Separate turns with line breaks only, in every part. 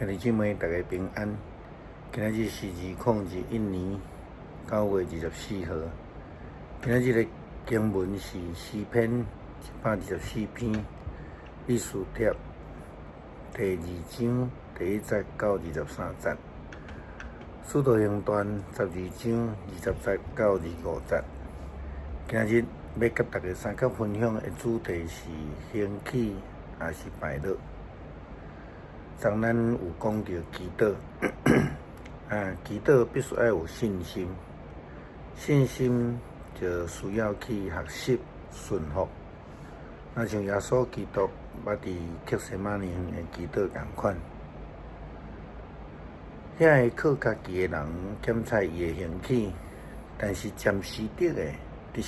兄弟姊妹，大家平安。今仔日是2021年9月24號。今仔日的經文是詩篇124篇，以斯帖第二章第一節到23節，使徒行傳12章20節到25節。今仔日欲佮大家相佮分享的主題是興起抑是敗落。昨咱有講著祈禱，祈禱必須愛有信心，信心就需要去學習順服。若像耶穌基督捌佇客西馬尼園的祈禱仝款，遐个靠家己的人檢採伊的興起，但是暫時得的得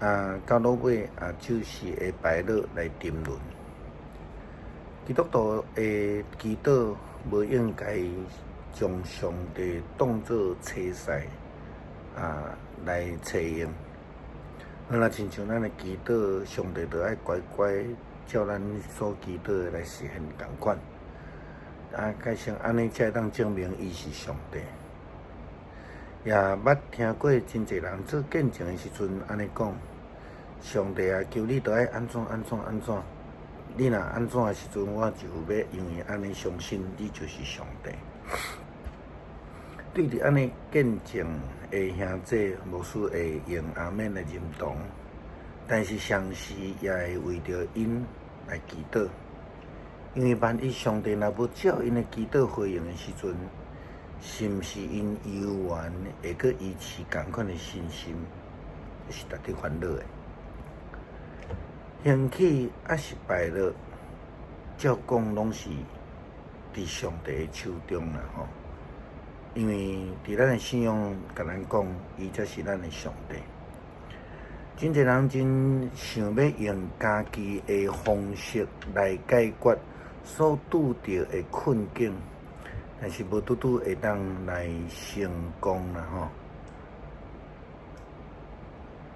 勝，到落尾也就是會敗落來沉淪。基督徒的祈禱無應該將上帝當做差使來揣用。若親像咱的祈禱，上帝就愛乖乖照咱所祈禱的來實現仝款。改成按呢才會當證明伊是上帝。也捌聽過真濟人做見證的時陣按呢講：上帝啊，求你著愛按怎按怎按怎。你若按怎的時陣，我就欲因為按呢相信你就是上帝。對佇按呢見證的兄姊，牧師會用阿們來認同，但是同時也會為著𪜶來祈禱，因為萬一上帝若無照𪜶的祈禱回應的時陣，是毋是𪜶猶原會閣維持仝款的信心，是值得煩惱的。興起抑是敗落，照講攏是佇上帝的手中啦吼。因為佇咱的信仰共咱講，伊才是咱的上帝。真濟人真想欲用家己的方式來解決所拄著的困境，但是無拄拄會當來成功啦吼。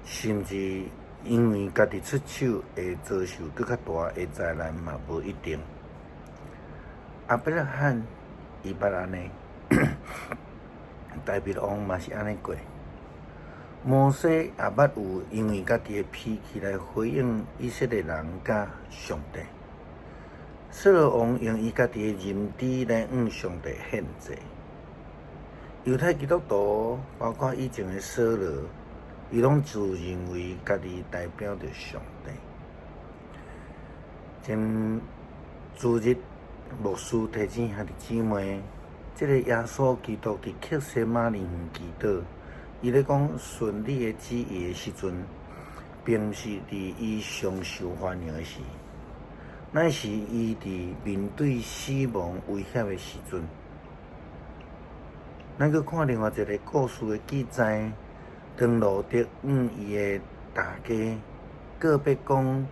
甚至因為家己出手會遭受閣較大的災難嘛，無一定。亞伯拉罕伊捌按呢，大衛王嘛是按呢過。摩西也捌有因為家己的脾氣來回應以色列人佮上帝。掃羅王用伊家己的認知來向上帝獻祭。猶太基督徒，包括以前的掃羅，伊攏自認為家己代表著上帝。前主日牧師提醒兄弟姊妹，這个耶穌基督佇客西馬尼園祈禱，伊咧講順你的旨意的時陣，並毋是佇伊上受歡迎的時，乃是伊佇面對死亡威脅的時陣。咱閣看另外一个故事的記載。當路得向伊的大家告別講，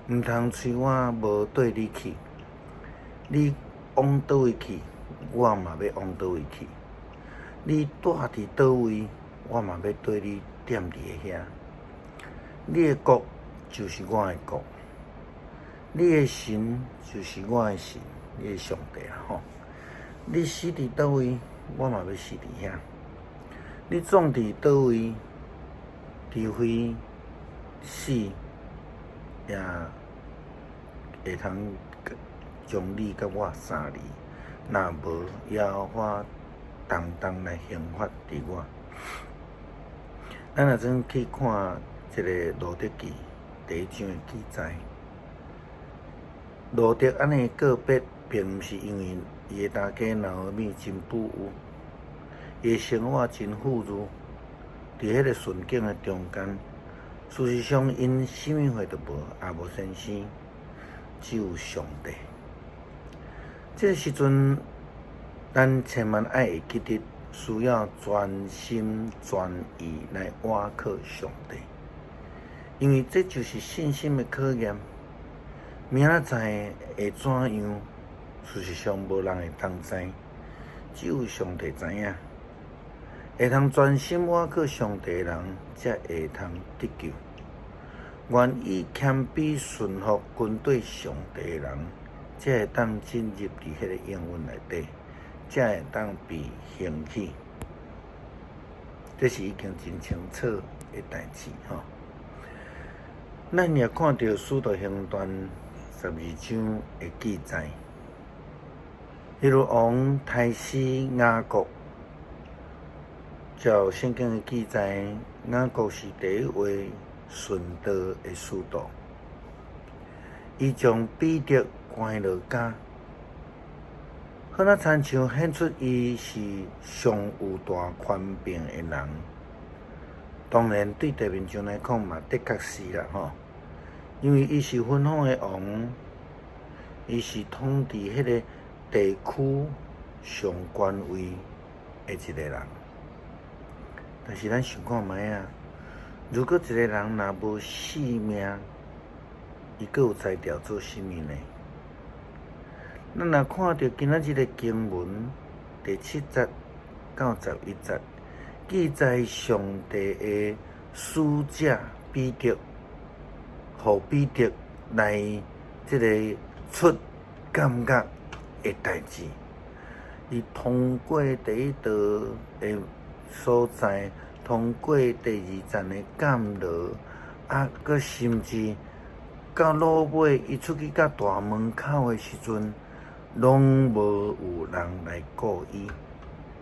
毋通催我無綴你去，你往佗位去，我嘛欲往佗位去；你蹛佇佗位，我嘛欲綴你踮佇个遐。你的國就是我的國，你的神就是我的神，你的上帝啊吼！你死佇佗位，我嘛欲死佇遐。你葬佇佗位，除非死也會通將你佮我相離，若無耶和華當當來刑罰佇我。咱若陣去看這个路得記第一章的記載，路得按呢告別，並毋是因為伊的大家拿俄米真富有，伊的生活真富裕。佇彼个順境的中間，事實上，𪜶啥物貨都無，也無先生，只有上帝。這个時陣，咱千萬愛會記得，需要全心全意來倚靠上帝，因為這就是信心的考驗。明仔載會怎樣？事實上，無人會當知，只有上帝知影。會通專心倚靠上帝的人，才會通得救。願意謙卑順服跟綴上帝的人，才會當進入佇彼個應允內底，才會當被興起。這是已經真清楚的代誌吼。咱也看著《使徒行傳》12章的記載，希律王刣死雅各。照聖經的記載，雅各是第一位殉道的使徒。伊將彼得關落監，好若親像顯出伊是上有大權柄的人。當然，對地面上來講嘛，的確是啦吼，因為伊是芬芳的王，伊是統治彼个地區上權威的一個人。但是咱想看覓仔，如果一個人若無性命，伊閣有才調做啥物呢？咱若看著今仔日的經文第7節到11節，記載上帝的使者彼得，予彼得來這个出監獄的代誌，伊通過第一道的所在，通過第二層的監牢，啊，閣甚至到落尾，伊出去到大門口的時陣，攏無有人來顧伊，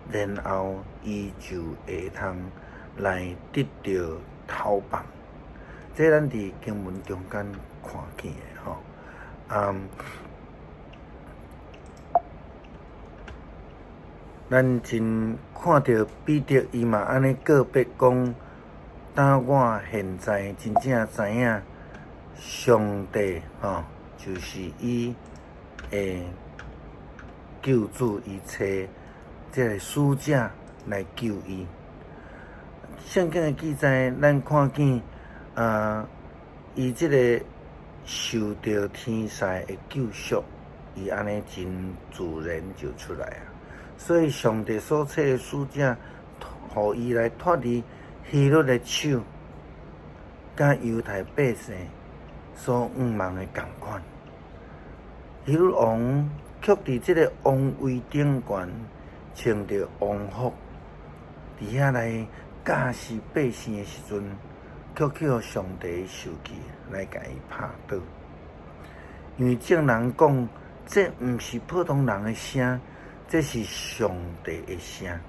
然後伊就會通來得著逃放。這咱佇經文中間看見的吼，啊，咱真看著彼得伊嘛按呢告白講，當我現在真正知影上帝吼，就是伊的救主，伊差這个使者來救伊。聖經的記載，咱看見啊，伊這个受著天使的救贖，伊按呢真自然就出來啊。所以上帝所差的使者，予伊來脫離希律的手，佮猶太百姓所向望的仝款。希律王卻佇這个王位頂懸，穿著王服，佇遐來教示百姓的時陣，卻去予上帝受氣來共伊拍倒。因為眾人講，這毋是普通人的聲，這是上帝的聲。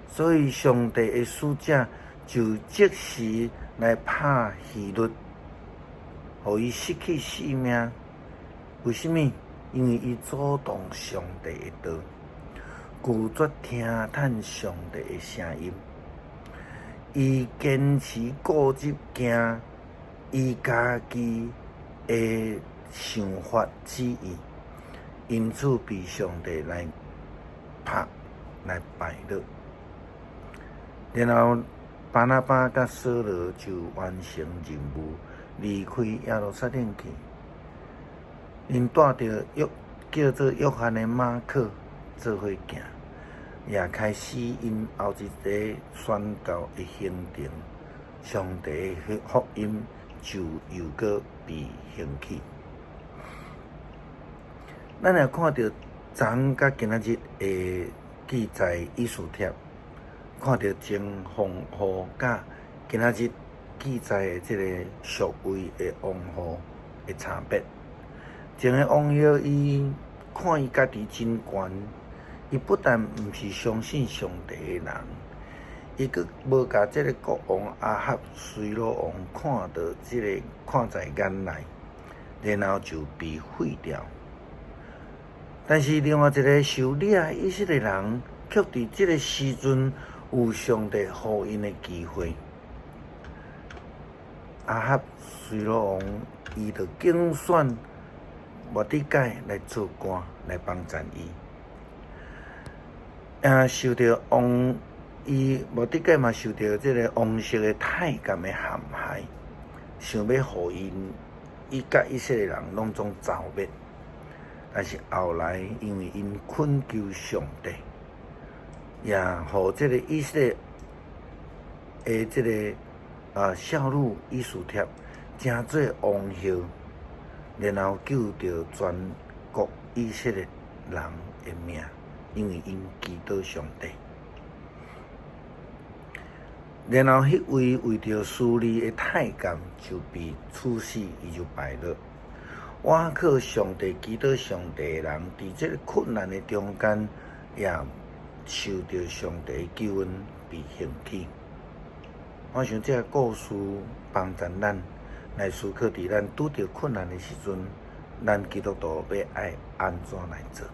所以上帝的使者就即時來拍希律，予伊失去性命。為啥物？因為伊阻擋上帝的道，拒絕聽趁上帝的聲音。伊堅持固執行伊家己的想法旨意，因此被上帝來拍來敗落。然後巴拿巴佮掃羅就完成任務，離開耶路撒冷去。𪜶帶著約叫做約翰的馬可做伙行，也開始𪜶後一个宣教的行程。上帝的福音就又閣被興起。咱若看著昨昏佮今仔日的記載，以斯帖，看著前皇后佮今仔日記載的這个俗位的王后的差別。前个王后伊看伊家己真懸，伊不但毋是相信上帝的人，伊閣無共這个國王亞哈隨魯王看著這个看在眼內，然後就被廢掉。但是另外一个受掠的以色列人，卻佇這个時陣有上帝予𪜶的機會。亞哈隨魯王伊就揀選末底改來做官，來幫贊伊。也受著王，伊末底改嘛受著這个王室的太監的陷害，想欲予𪜶伊佮以色列人攏總剿滅。但是後來因為𪜶懇求上帝，也予這个以色列的這个啊少女以斯帖成做王后，然後救著全國。以色列人的命，因為𪜶祈禱上帝。然後，彼位為著私利的太監就被處死，伊就敗落。倚靠上帝、祈禱上帝的人，佇這个困難的中間，也受著上帝的救恩，被興起。我想這个故事幫助咱來思考，佇咱拄著困難的時陣，咱基督徒欲愛按怎來做。